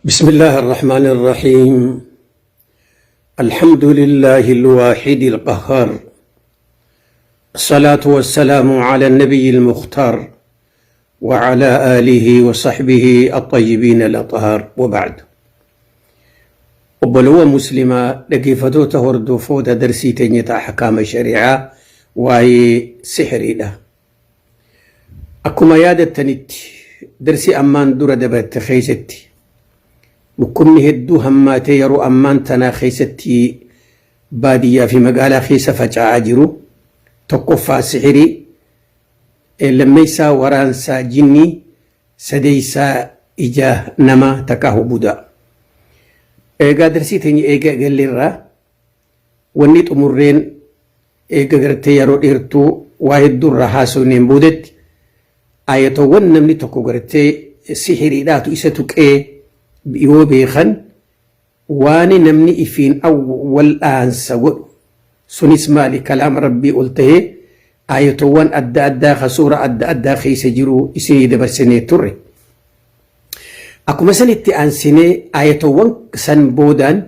بسم الله الرحمن الرحيم. الحمد لله الواحد القهار، الصلاة والسلام على النبي المختار وعلى آله وصحبه الطيبين الأطهار، وبعد. Obbolowwan muslimaa, dhaggeeffatoota, hordoftoota darsii teenyataa ahkaama shari'aa, waa'ee sihiriidha. Akkuma yaadattanitti, darsii ammaan dura dabarte keessatti dhukkubni hedduu hammaatee yeroo ammaan tanaa keessatti baadiyyaa fi magaalaa keessa faca'aa jiru, tokkoffaa sihirii, lammeessaa waraansaa jinnii, sadeessaa ija namaa takkaa budaa. Eegaa darsii teenya eega galleerraa wanni xumurreen, eega gartee yeroo dheertuu waa hedduurraa haasofneen boodetti, ayatowwan namni tokko gartee sihiriidhaatu isa tuqee yoo beekan waan namni ifiin wal'aansa godhu sunis maali, kalaama Rabbii ol tahee ayatowwan adda addaa ka suura adda addaa keessa jiru isinii dabarsinee turre. Akkuma sanitti aansinee ayatowwan san boodaan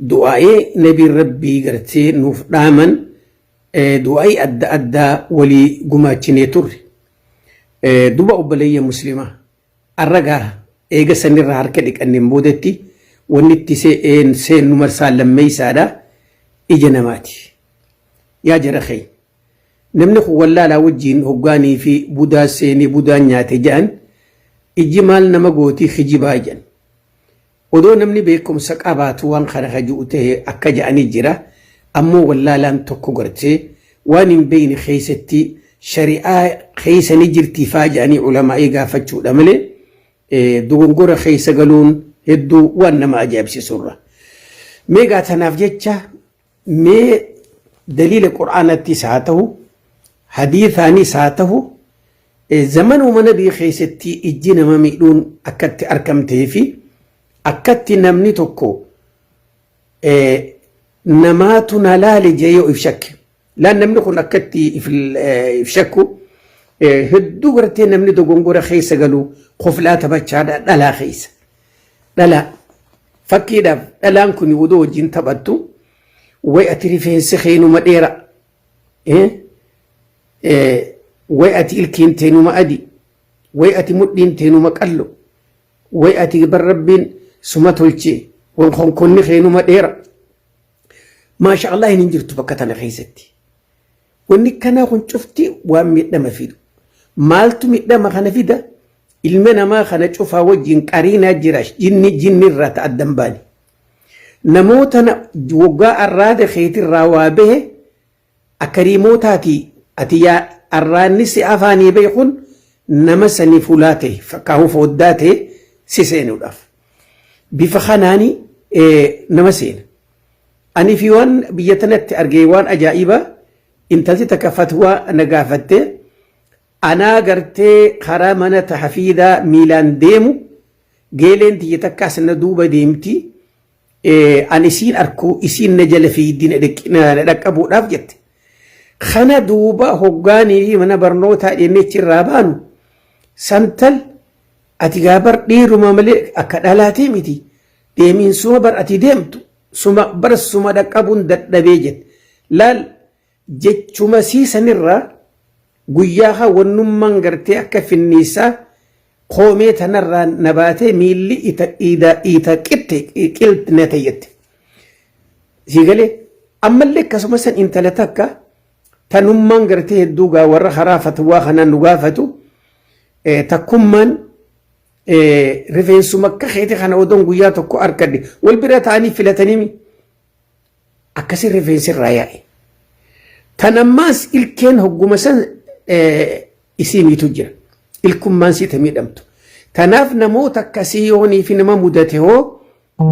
du'aa'ee nabiin Rabbii gartee nuuf dhaaman, du'aa'ii adda addaa walii gumaachinee turre. Duba obboleeyya muslimaa, arragaa eega sanirraa harka dhiqanneen boodetti wanni itti seennu marsaa lammeeysaadha, ija namaati. Yaa jara keenya, namni kun wallaalaa wajjiin hoggaanii fi budaa seenii budaan nyaate jedhan, ijji maal nama gootii, kijibaa jedhan. Odoo namni beekumsa qabaatu waan kana haji'u ta'e akka jedhanii jira. Ammoo wallaalaan tokko gartee waan hin beekne keessatti shari'aa keessa ni jirti faa jedhanii ulamaa'ii gaafachuudha malee dogongora keessa galuun hedduu waan nama ajaa'ibsiisurra. Meegaa tanaaf jecha mee daliila Qur'aanattis haa ta'u, hadiisaanis haa ta'u, zamanuma nabii keessatti ijji nama miidhuun akkatti argamtee fi akkatti namni tokko namaatu na laale jee yoo if shakke. Laan namni kun akkatti if shakku hedduu gartee namni dogongora keessa galu qoflaa taphachaadha dhalaa keessa. Dhalaa fakkiidhaaf dhalaan kun odoo wajjin taphattu, way ati rifeensi keenuma dheera, way ati ilkiin teenuma adi, way ati mudhiin teenuma qallo, way ati bar Rabbiin suma tolche, konkonni keenuma dheera. Maasha Allah hin jirtu bakka tana keessatti. Wanni kanaa kun cufti waan miidhama fidu. Maaltu miidhama kana fida? Ilma namaa kana cufaa wajjin qariinaa jira, jinni jinnirraa ta addan baane. Namoota waggaa arraada keetirraa waa bahe akka riimootaati, ati yaa arraanni si afaanii bahe kun nama sanii fulaa ta'e fakkaahuu foddaa ta'e si seenuudhaaf. Bifa kanaani nama seena. Ani fi waan biyya tanatti argee waan ajaa'ibaa, intalti takka fatwaa na gaafattee, anaa gartee karaa mana tahafiidaa miilaan deemu, geeleen tiyya takkaas na duuba deemti, ani isiin arkuu isiin na jala fiiddi na dhaqqabuudhaaf jette. Kana duuba hoggaanii fi mana barnootaa dhennee achirraa baanu, santal ati gaabar dhiiruma malee akka dhalaatii miti, deemiin suma bar ati deemtu suma bar suma dhaqqabuun dadhabee jette. Laal, jechuma siisanirraa guyyaa haa wannummaan gartee akka finniisaa koomee tanarraa na baatee miilli ita qixxe qilxne ta'e. Sii galee? Ammallee akkasuma san intala takka tanummaan gartee hedduu gaa warra karaa fatwaa kanaan nu gaafatu takkummaan rifeensuma akka keeti kana odoon guyyaa tokko argadhe, wal bira ta'anii filatanii akkasii rifeensi irraa yaa'e. Tan ammaas ilkeen hogguma san isii miitu jira. Ilkummaan siita miidhamtu. Tanaaf namoota akkasii yoonii fi nama mudate hoo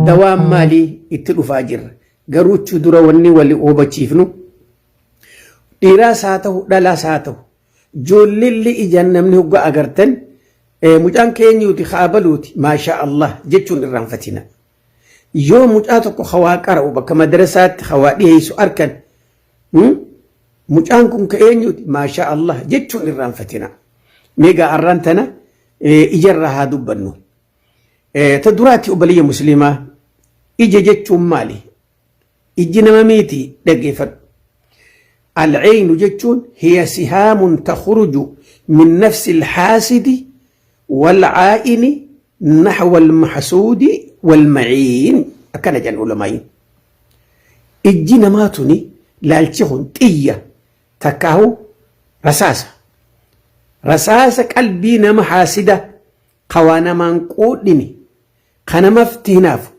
dawaan maalii itti dhufaa jirra. Garuu dura wanni wal hubachiifnu, dhiiraas haa ta'u, dhalaas haa ta'u, ijoolleellee ijaan namni hoggaa agartan mucaan keenyuuti haabaluuti maashaa Allah jechuun irraanfatina. Yoo mucaa tokko hawaa qara'u bakka madarasaatti hawaa dhiyeessu arkan, mucaan kun ka eenyuuti, maashaa Allah jechuun irraanfatina. Meegaa arraan tana ijarraa haa dubbannu. Ta duraatti obboleeyya musliimaa, ija jechuun maali? Ijji nama miiti, dhaggeeffadhu. Al'eynu jechuun hiya sihaamun takhruju min nafsi alhaasidi wal'aa'ini naxwa almahsuudi walmaciin, akkana jedhan ulamaa'iin. Ijji namaa tuni, laalchi kun xiyya takkaahu rasaasa. Rasaasa qalbii nama haasida ka waa namaan quudhini, ka namafti hinaafu,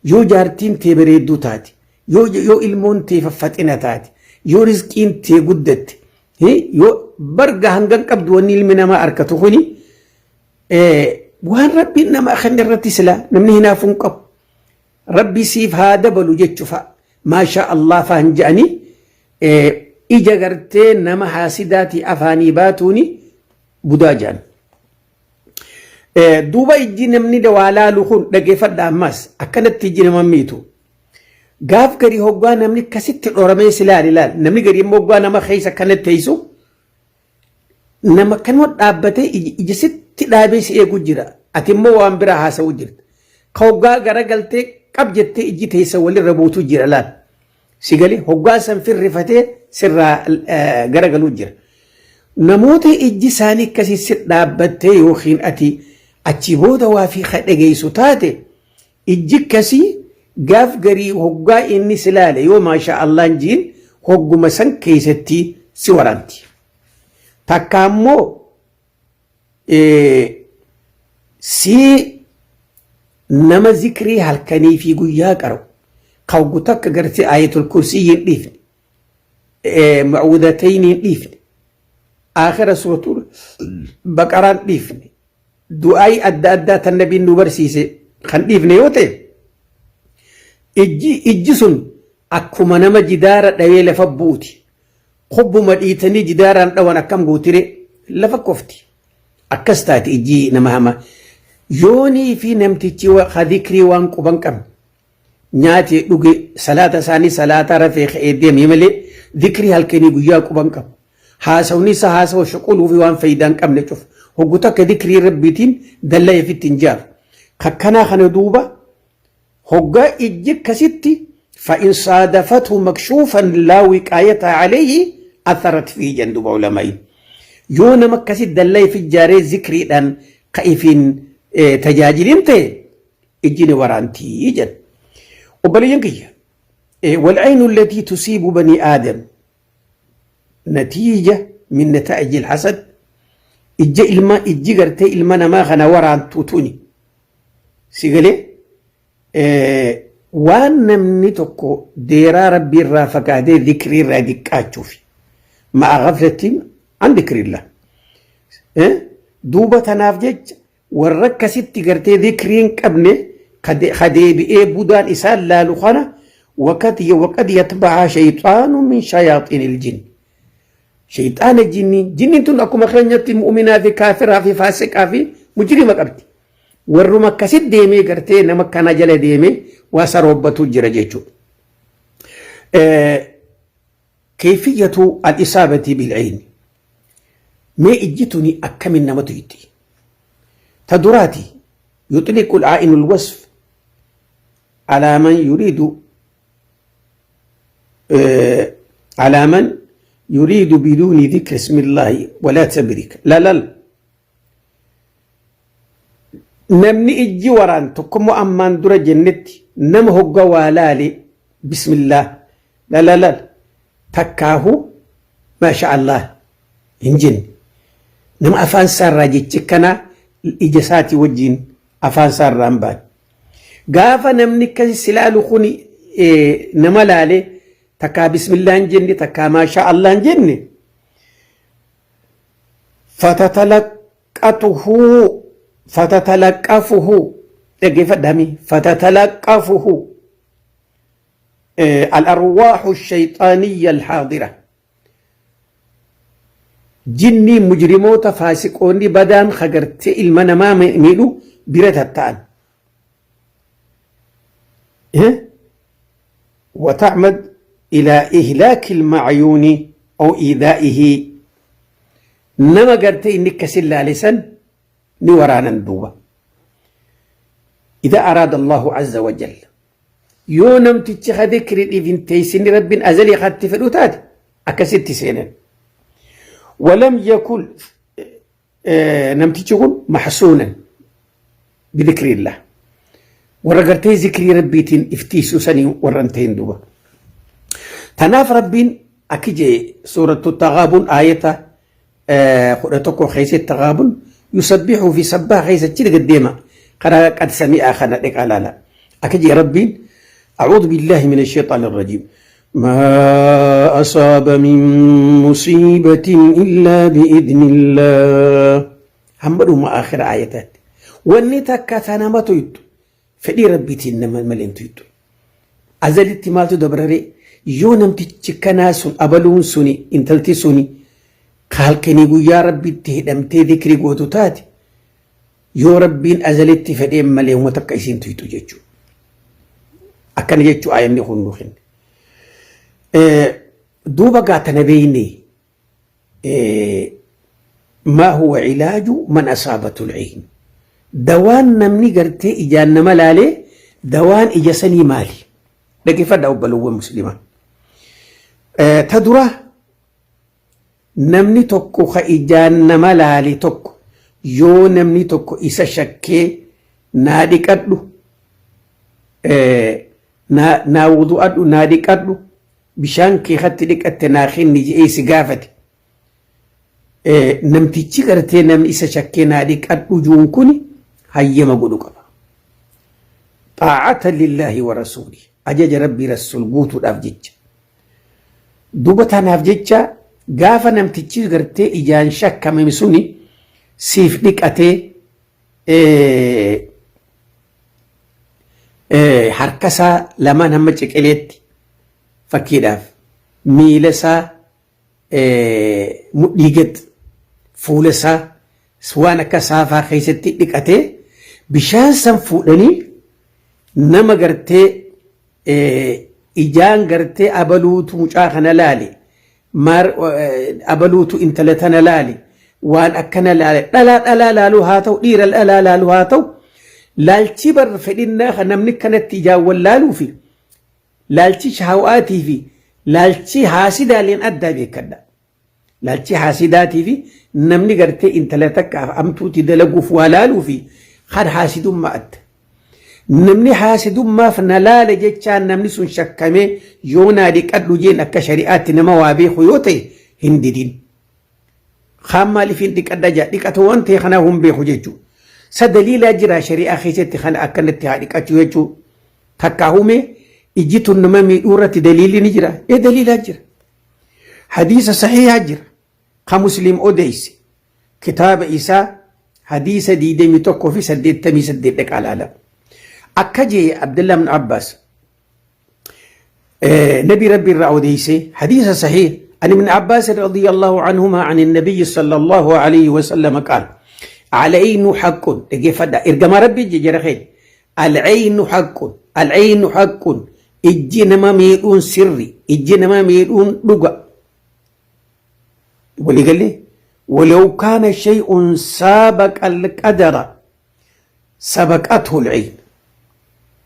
yoo jaartiin tee bareedduu taate, yoo ilmoon tee faffaxina taate, yoo rizqiin tee guddatte, yoo barga hangan qabdu, wanni ilmi namaa arkatu kuni waan Rabbiin nama kenne irratti sila namni hinaafuu hin qabu. Rabbi siif haa dabalu jechu fa'a. Maashaa Allah fa'an je'anii ija gartee nama haasidaatii afaanii baatuuni budaa jedhan. Duuba ijji namni waa laalu kun, dhageeffadha ammas, akkanatti ijji nama miitu. Gaaf gadi hoggaa namni akkasitti dhoramee si laali laal, namni gadi immoo hoggaa nama keessa akkanatti teessu, nama kanuma dhaabbatee ija sitti dhaabee si eegu jira. Ati immoo waan biraa haasa'u jirta. Ka hoggaa garagaltee qab jettee ijji teessa walirra buutu jira laal. Si galee hoggaa san firrifatee sirraa garagaluu jira. Namoota ijji isaanii akkasii si dhaabbattee yookiin ati achi booda waa fi dhageessu taate, ijji akkasii gaaf garii hoggaa inni si laale yoo maashaa Allaan jiin, hogguma san keessatti si waraanti. Takka ammoo si nama zikrii halkanii fi guyyaa qaru, ka hoggu takka gartee Aayatul Kursii hin dhiifne, Mu'awwidhatayni hin dhiifne, aakhira Suuratul Baqaraan dhiifne, du'aayii adda addaa tan Nabiin nu barsiise kan dhiifne yoo ta'e, ijji sun akkuma nama jidaara dhawee lafa bu'uti. Kubbuma dhiitanii jidaaraan dhawan akkam guutire, lafa kofti. Akkas taati ijji nama hama. Yoonii fi namtichi dhikrii waan quban qabne, nyaatee dhuge, salaata isaanii salaata rafee ka'ee deemee malee dhikrii halkanii guyyaa quban qabu. Haasawni isaa haasawa shuquluu fi waan faayidaa hin qabne cufa. Hoggu takka dhikrii Rabbiitiin dallaa ofitti hin jaaru. Kakkanaa kana duuba hoggaa ijji akkasitti فإن صادفته مكشوفا لا وقاية عليه أثرت فيه جندوب علماء. Yoo nama akkasitti dallaa ifi ijaaree zikriidhaan ka ifiin tajaajilin ta'e, ijji ni waraantii jedha. Obboleeyyan kiyya, والعين التي تصيب بني آدم نتيجة من نتائج الحسد. Ijja ilma, ijji gartee ilma namaa kana waraantu tuni, si galee, waan namni tokko deeraa Rabbii irraa fagaatee dhikrii irraa diqqaachuuf, مع غفلة عن ذكر الله. Duuba tanaaf jecha warra akkasitti gartee dhikrii hin qabne kadeebi'ee budaan isaan laalu kana وقد يتبع شيطان من شياطين الجن. Shayxaana jinni, jinniin tun akkuma keenyatti mu'uminaa fi kaafiraa fi faasiqaa fi mujrima qabdi. Warruma akkasit deemee gartee nama kana jala deemee waa saroobbatu jira jechuudha. كيفية الإصابة بالعين، mee ijji tuni akkamin namatu itti? Ta duraati, يطلق العائن الوصف على من يريد على من يريد بدون ذكر اسم الله ولا تبريك. لا لا لا، namni ijji waraan tokkommoo ammaan dura jennetti nama hogga waa laale bismillah, la la la, takkaahu maasha Allah hin jenne, nama afaan isaarraa jechi kana ija isaatii wajjin afaan isaarraa hin baane. Gaafa namni akkasi si laalu kun nama laale takkaa bismillah hin jenne, takkaa maasha Allah hin jenne, فتتلقطه فتتلقفه، dhaggeeffadhaami، فتتلقفه الأرواح الشيطانية الحاضرة. Jinni mujrimoota faasiqoonni badaan hagartee ilma namaa miidhu bira tatta'an. وتعمد إلى إهلاك المعيون أو إيذائه. Nama gartee inni akkasin laalisan ni waraanan. Duuba Idaa araada Allahu azza wa jalla. Yoo namtichi ka dhikriidhiif hin teessinni Rabbiin azalii katti fedhu taate akkasitti seenan. Walam yakun namtichi kun mahsuunan bidikriillah. Warra gartee zikrii Rabbiitiin iftiisu sanii warra hin ta'in duuba. Tanaaf Rabbiin akki jee suurattu Taghaabun aayata 11 keessatti Taghaabun yusabbihuu fi sabbaa keessa achi gad deema karaa qad sami'aa kana dhiqaa laala. Akki jee Rabbiin أعوذ بالله من الشيطان الرجيم ما أصاب من مصيبة إلا بإذن الله هم آخر آياتات wanni takka ta nama tuytu fedhii Rabbiitiin nama malee hin tuytu. Azalitti maaltu dabraree yoo namtichi kanaa sun abaluun suni intalti suni halkanii guyyaa Rabbitti hidhamtee dhikri gootu taate yoo Rabbiin azalitti fedheen malee uma takka isiin tuytu jechuudha. Akkana jechuu aayanni kun nu kenne. Duuba gaatana beeyne maa huwa cilaaju man asaabatu lciin. Dawaan namni gartee ijaan nama laalee dawaan ija sanii maali? Dhaggeeffadhaa obbolowwan musliimaa. Ta dura namni tokko ka ijaan nama laale tokko yoo namni tokko isa shakkee naa dhiqadhu naa wudu'adhu naa dhiqadhu bishaan kee katti dhiqatte naa kenni je'ee si gaafate. Namtichi gartee namni isa shakkee naa dhiqadhu juun kuni hayyama godhu qaba. Xaa'ata lillaahi wa rasuuli ajaja Rabbii rasuul guutuudhaaf jecha. Duuba tanaaf jecha gaafa namtichi gartee ijaan shakkame suni siif dhiqatee harka isaa lamaan hamma ciqileetti fakkiidhaaf miila isaa mudhii gad fuula isaa waan akka saafaa keessatti dhiqatee bishaan san fuudhanii nama gartee ijaan gartee abaluutu mucaa kana laale maar abaluutu intala tana laale waan akkana laale dhalaa dhalaa laaluu haa ta'u dhiira dhalaa laaluu haa ta'u laalchi bar fedhinnaa kan namni kanatti ijaan wal laaluu fi laalchi shahawaatii fi laalchi haasidaaleen addaa beekadha. Laalchi haasidaatii fi namni gartee intala takkaaf amtuuti dalaguuf waa laaluu fi kan haasidummaa adda. Namni haasidummaaf na laale jechaan namni sun shakkamee yoo naa dhiqadhu jeen akka shari'aatti nama waa beeku yoo ta'e hin didin. Kaan maaliif hin dhiqadha jaa dhiqatu waan ta'e kanaaf hin beeku jechuudha. Sa daliilaa jira shari'aa keessatti kana akkanatti haa dhiqachuu jechuudha. Takkaa hume ijji tun nama miidhuu irratti daliilli ni jira. Ee daliilaa jira. Hadiisa sahiihaa jira. Ka Muslim odeesse. Kitaaba isaa hadiisa 21 fi 88 dhaqaa laala. Akka jee Abdullah ibn Abbas نبي ربي الرعوديسي حديث صحيح عن ابن عباس رضي الله عنهما عن النبي صلى الله عليه وسلم قال العين حق فدا إرجما ربي جرخين العين حق العين حق ijji nama miidhuun sirri ijji nama miidhuun dhuga waliigalee ولو كان شيء سابق القدر سبقته العين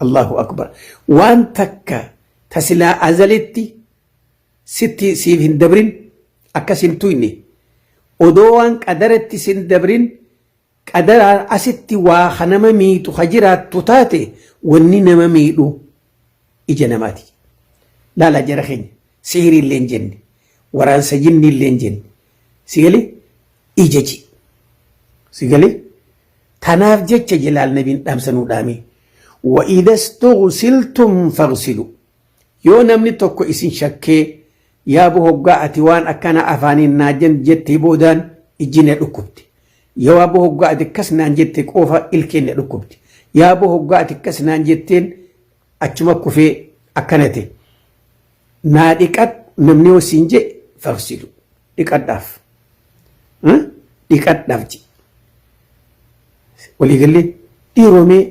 الله أكبر waan takka tasilaa azalitti sitti siif hin dabrin akkas hin tuyne odoo waan qadaratti sin dabrin qadaraan asitti waa ka nama miidhu ka jiraattu taate wanni nama miidhu ija namaati. Laala jara keenya sihirii illee hin jenne waraansa jinni illee hin jenne si galee ija ji si galee tanaaf jecha jalaal nabiin dhaamsa nuu dhaame wa idha istughsiltum faghsilu yoo namni tokko isin shakkee Yaa bo hoggaa ati waan akkana afaaniin naa jettee boodaan ijji na dhukkubde. Yaa bo hoggaa ati akkas naan jette qoofa ilkeen na dhukkubde. Yaa bo hoggaa ati akkas naan jetteen achuma kufee akkana ta'e. Naa dhiqadhu namni yoo siin jedhe fagsilu dhiqadhaaf. Dhiqadhaaf jedhe. Waliigallee dhiiromee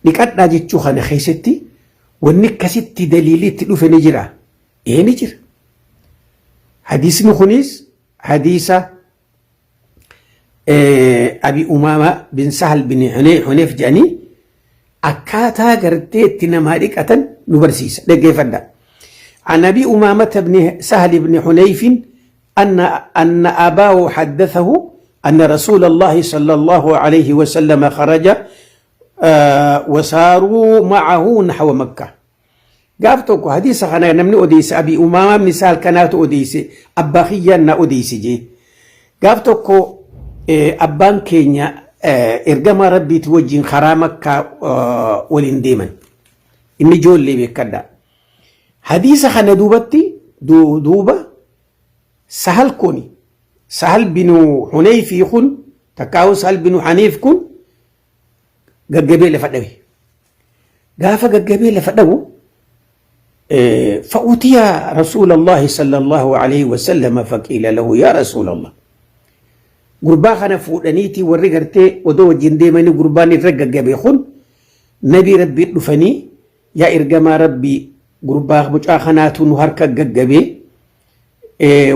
dhiqadhaa jechuu kana keessatti wanni akkasitti daliilli itti dhufe ni jira. Ee ni jira. Hadiisni kunis hadiisa Abi Umaama bin Sahal bin Huneef jedhanii akkaataa gartee itti namaa dhiqatan nu barsiisa. Dhaggeeffadha. عن أبي أمامة بن سهل بن حنيف أن أباه حدثه أن رسول الله صلى الله عليه وسلم خرج وساروا معه نحو مكة. Gaaf tokko hadiisa kana namni odeesse Abi Umaama ibn Sahal kanaatu odeesse, abbaa kiyyaan na odeesse jee. Gaaf tokko abbaan keenya ergamaa Rabbiiti wajjin karaa Makkaa waliin deeman. Inni ijoollee beekadha. Hadiisa kana duubatti duuba Sahal kun, Sahal binu Hunayfii kun, takkaa'u Sahal binu Haniif kun gaggabee lafa dhawe. Gaafa gaggabee lafa dhawu, فأتي رسول الله صلى الله عليه وسلم فقيل له يا رسول الله. Gurbaa kana fuudhaniiti warri gartee odoo wajjin deemanii gurbaan irra gaggabe kun nabii Rabbii dhufanii, yaa ergamaa Rabbii, gurbaa mucaa kanaatu nu harka gaggabee,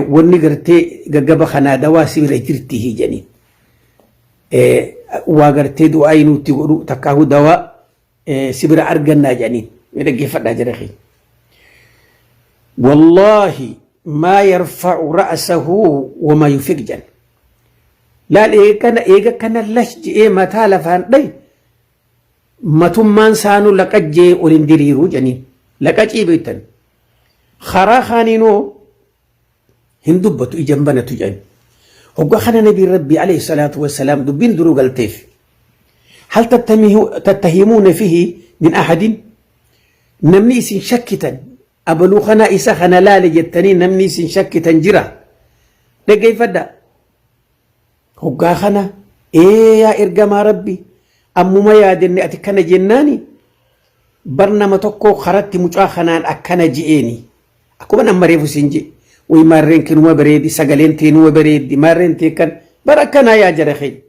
wanni gartee gaggaba kanaa dawaa si bira jirti jedhaniin. Waa gartee du'aa nutti godhu takkaahu dawaa si bira argannaa jedhaniin. Dhaggeeffadhaa jira keenya. والله ما يرفع رأسه وما يفيق jedhan. Laal, eega kana lash je'ee mataa lafaan dhaye, matummaan saanuu laqajjee ol hin diriiruu jedhaniin. Laqacii beektan. Karaa kaaniinoo hin dubbatu, ijaan banatu jedhan. Hoggaa kana nabiin Rabbii عليه الصلاة والسلام dubbiin duruu galteef. هل تتهمون فيه من أحد؟ Namni isin shakkitan, abaluu kana isa kana laale jettanii namni isin shakkitan jira? Dhaggeeffadha. Hoggaa kana, ee yaa ergamaa Rabbi, ammuma yaadenne ati kana jennaani bar nama tokko karatti mucaa kanaan akkana je'eeni. Akkuma nama reefu siin je. Way maarreen kenuma bareedi, sagaleen teenuma bareeddi, maarreen tee kan bar akkanaa yaa jara keenya.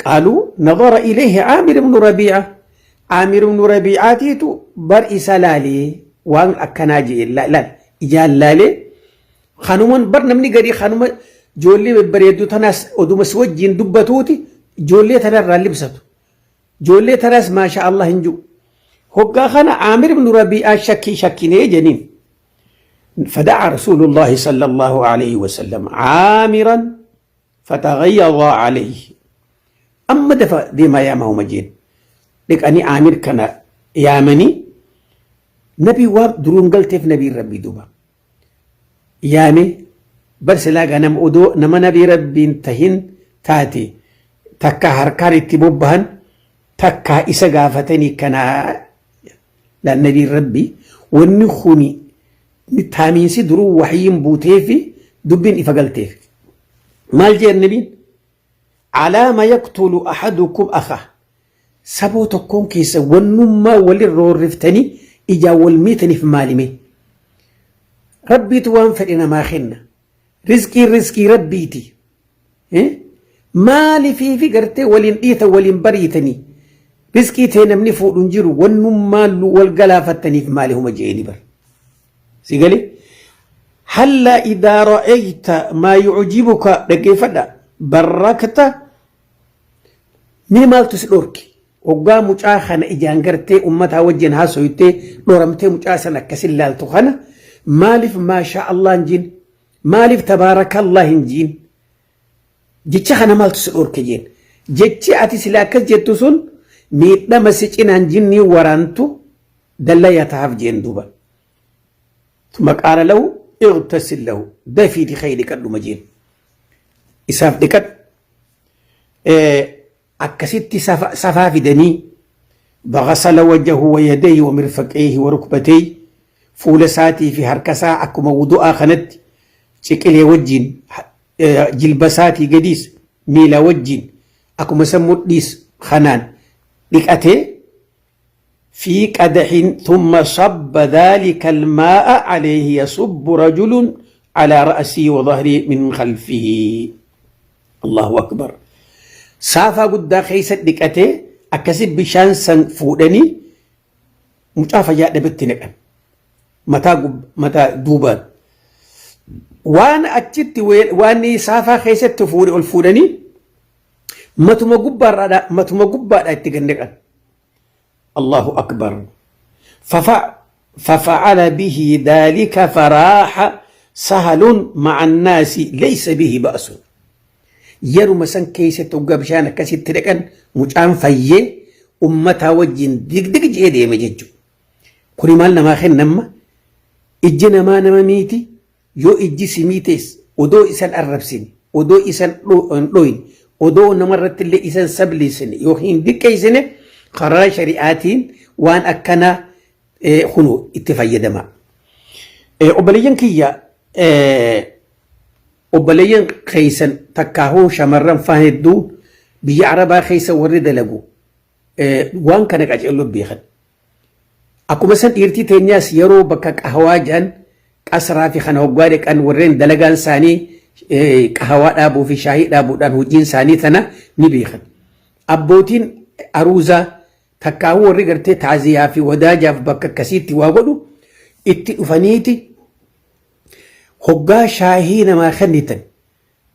قالوا نظر إليه عامر بن ربيعة. عامر بن ربيعة تيتو بر إسا لالي waan akkanaa jee laal ijaan laalee kanuman bar namni garii kanuma ijoollee babbareedduu tanaas oduma si wajjin dubbatuuti ijoollee tanarraa libsatu. Ijoollee tanaas maasha Allah hin jiru. Hoggaa kana Aamir ibn Rabii'aa shakkii shakkinee jeniin. فدعا رسول الله صلى الله عليه وسلم عامرا فتغيظ عليه. أما دفع ديما يا ما هو مجين لك أني عامر كان يامني نبي واب درون قلت في نبي ربي دوبا يامي بس لا نم أدو نما نبي ربي انتهن تاتي تكا هركار اتبوبهن تكا إسا قافتني كان لا نبي ربي ونخوني taamiinsi duruu waxyiin buuteefi dubbiin ifa galteef. Maal jee nabiin? علام يقتل أحدكم أخاه. Saboo tokkoon keessa wannummaa walin roorriftanii ijaan wal miitaniif maalime? Rabbiitu waan fedhe namaa kenna. Rizqiin rizqii Rabbiiti. Maalifiifi gartee waliin dhiita waliin bariitanii? Rizqii ta'e namni fuudhu hin jiru, wannummaa wal galaafattaniif maali huma jeeni bar. Si galee? هلا إذا رأيت ما يعجبك, dhaggeeffadha, بركت. Mee maaltu si dhorki? Hoggaa mucaa kana ijaan gartee ummataa wajjin haasoytee dhoramtee mucaa sana akkasin laaltu kana maaliif maashaa Allah hin jiin? Maaliif tabaarakallah hin jiin? Jecha kana maaltu si dhorke jeen? Jechi ati sila akkas jettu sun miidhama si cinaan jinnii waraantu dallaya tahaaf jeen duuba. ثم قال له اغتسل له, dafiiti khayri dhiqadhuma jeen. Isaaf dhiqadhu. Akkasitti safaa fidanii فغسل وجهه ويديه ومرفقيه وركبتيه, fuula isaatii fi harka isaa akkuma wudu'aa kanatti ciqilee wajjin, jilba isaatii gadiis miila wajjin, akkuma san mudhiis kanaan dhiqatee في قدح ثم صب ذلك الماء عليه يصب رجل على رأسه وظهره من خلفه. الله أكبر. Saafaa guddaa keessa dhiqatee akkasi bishaan san fuudhanii mucaa fayyaa dhabetti naqan. Mataa duubaan. Waan achitti waan saafaa keessatti fuudhe ol fuudhanii Matuma gubbaarraadha matuma gubbaadha itti gad naqan. Allahu akbar. Fafa'ala bihi daalika faraaha sahalun ma'a annaasi laysa bihi ba'sun. Yeruma san keessatti hoggaa bishaan akkasitti dhaqan mucaan fayyee ummataa wajjin digdig je'ee deeme jechuudha. Kuni maal namaa kenna amma? Ijji namaa nama miiti yoo ijji si miitees odoo isan arrabsine odoo isan hin dhoyne odoo namarratti illee isan sabliisine yookiin hin diqqeessine karaa shari'aatiin waan akkanaa kunoo itti fayyadama. Obboleeyyan kiyya obboleeyyan keessan takkaahuu shamarran faa hedduu biyya Arabaa keessa warri dalagu waan kana qaceelloo beekan. Akkuma san dhiirtii teenyaas yeroo bakka qahawaa jedhan qasraa fi kana hoggaa dhaqan warreen dalagaan isaanii qahawaa dhaabuu fi shaayii dhaabuudhaan hojiin isaanii tana ni beekan. Abbootiin aruuzaa takkaahuu warri gartee taaziyaa fi wadaajaaf bakka akkasiitti waa godhu itti dhufaniiti hoggaa shaahii namaa kennitan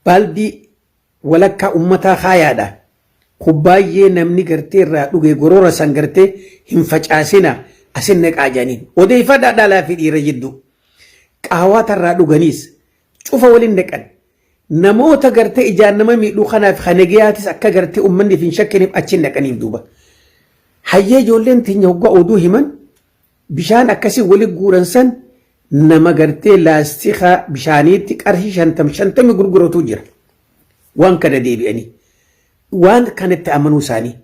baaldii walakkaa ummataa kaayaadha. Kubbaayyee namni gartee irraa dhuge gorora san gartee hin facaasina asin naqaa jedhaniin. Odeeffadhaa dhalaa fi dhiira jidduu. Qaawaa tarraa dhuganiis cufa waliin naqan. Namoota gartee ijaan nama miidhuu kanaaf kanegeyaatis akka gartee ummanni hin shakkiniif achi naqaniif duuba. Hayyee ijoolleen teenya hoggaa oduu himan bishaan akkasii wali guuran san nama gartee laastika bishaaniitti qarshii shantam shantami gurguratu jira. Waan kana deebi'anii. Waan kanatti amanuu isaanii.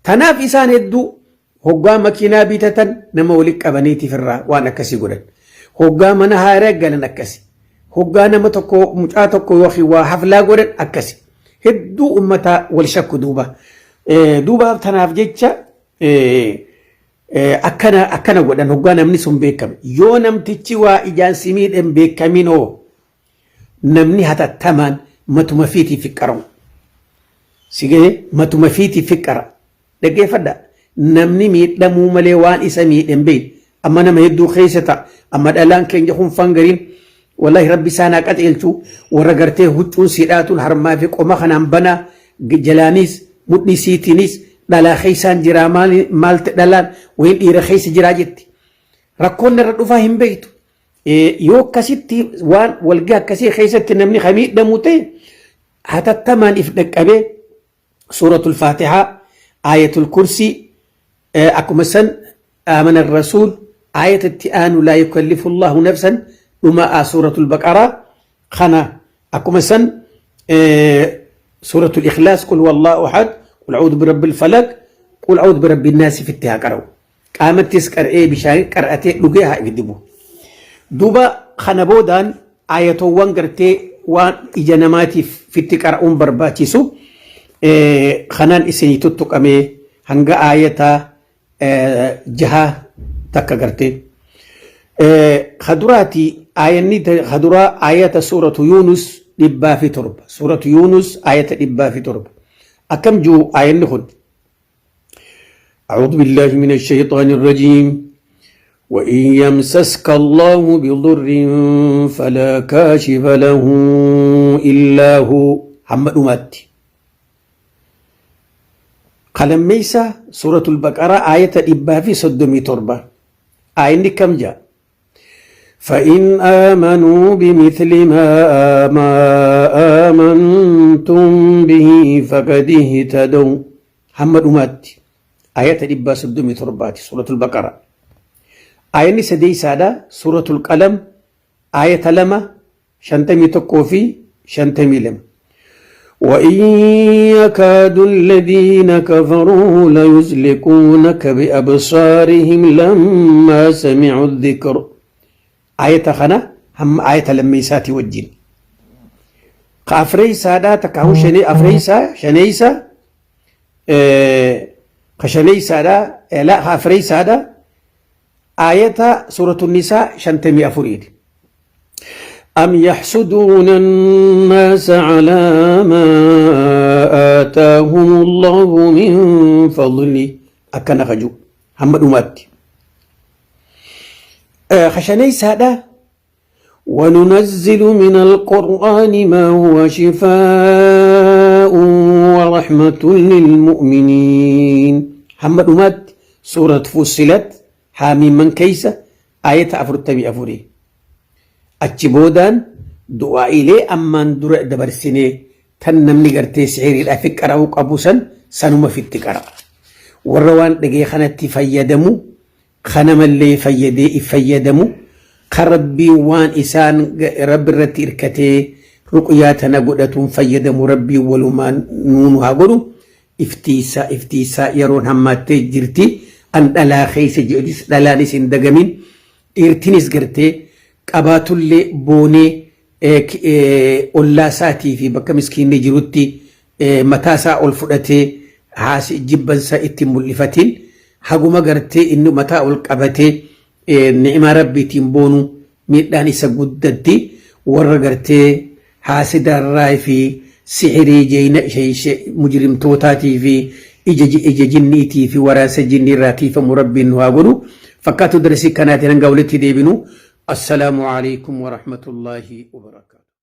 Tanaaf isaan hedduu hoggaa makiinaa bitatan nama wali qabaniitiif irraa waan akkasii godhan. Hoggaa mana haaraa galan akkasi. Hoggaa nama tokko mucaa tokko yookiin waa haflaa godhan akkasi. Hedduu ummataa wal shakku duuba. Duuba tanaaf jecha Akkana akkana godhan hoggaa namni sun beekame. Yoo namtichi waa ijaan si miidhen beekamin hoo namni hatattamaan matuma fiitii fiqqaramu. Si gahee matuma fiitii fiqqara. Dhaggeeffadha. Namni miidhamuu malee waan isa miidhen beekne. Amma nama hedduu keessa ta'a. Amma dhalaan keenya kun fangariin wallahi rabbi isaan haa qajeelchu warra gartee huccuun siidhaatuun harmaa fi qoma kanaan banaa jalaanis mudhii siitiinis dhalaa keessaan jiraa maalti dhalaan wayin dhiira keessa jiraa jetti. Rakkoon irra dhufaa hin beektu. Yoo akkasitti waan walgaa akkasii keessatti namni ka miidhamu ta'e hatattamaan if dhaqqabee suuratul faatihaa aayatul kursii akkuma san aamana rasuul aayata itti aanu laa yukallifu allahu nafsan dhuma suuratul baqaraa kana akkuma san suuratul ikhlaas qul huwallahu ahad qul a'uudhu birabbil falaq qul a'uudhu birabbin naasi fitti haa qara'u qaamattis qar'ee bishaan qar'atee dhugee haa dibu duuba kana boodaan aayatoowwan gartee waan ija namaatiif fitti qara'uun barbaachisu kanaan isinii tuttuqamee hanga aayata jaha takka gartee. Kaduraati aayanni kaduraa aayata suuratu Yuunus 107 suuratu Yuunus aayata 107 akkam jiru aayanni kun. أعوذ بالله من الشيطان الرجيم وإن يمسسك الله بضر فلا كاشف له إلا هو حمد أماتي Qalammeeysa Suuratul Baqaraa aayata 137 Aayinni kam ja'a? فإن آمنوا بمثل ما آمنتم به فقد اهتدوا hamma dhumaatti ayata 137ti suuratul baqara ayanni sadeeysaadha suuratul qalam ayata 2 51 fi 52 وإن يكاد الذين كفروا ليزلقونك بأبصارهم لما سمعوا الذكر آية خنا هم آية لميساتي وجين كأفريسا دا تكاو شني أفريسا شنيسا كشنيسا دا لا أفريسا دا آية سورة النساء شنتمي أفريد أم يحسدون الناس على ما آتاهم الله من فضله أكن خجو هم دمات خشني سادة وننزل من القرآن ما هو شفاء ورحمة للمؤمنين. Hamma dhumaatti Suurat Fussilat Haamiimman keeysa aayata 44. Achi boodaan du'aa'ilee ammaan dura dabarsinee tan namni gartee sihiriidhaaf qara'uu qabu san sanuma fitti qara'a. Warra waan dhagee kanatti fayyadamu kanamallee fayyadee if fayyadamu kan Rabbiin waan isaan Rabbi irratti irkatee ruqyaa tana godhatuun fayyadamu Rabbiin walumaan nuunu haa godhu. Iftiisaa iftiisaa, yeroon hammaattee jirti. An dhalaa keessa jedhis dhalaanis hin dagamin, dhiirtinis gartee qabaatullee boonee ollaa isaatii fi bakka miskiinni jirutti mataa isaa ol fudhatee haasi jibbansa itti mul'ifatin. Haguma gartee inni mataa ol qabatee ni'imaa Rabbiitiin boonu miidhaan isa guddatti. Warra gartee haasidarraa fi sihirii jeeyna mujrimtootaatii fi ija jinniitii fi waraansa jinnii irraa tiifamu Rabbiin nu haa godhu. Fakkaatu darsii kanaatiin hanga walitti deebinu, assalaamu alaikum warahmatullaahi wabarakaatu.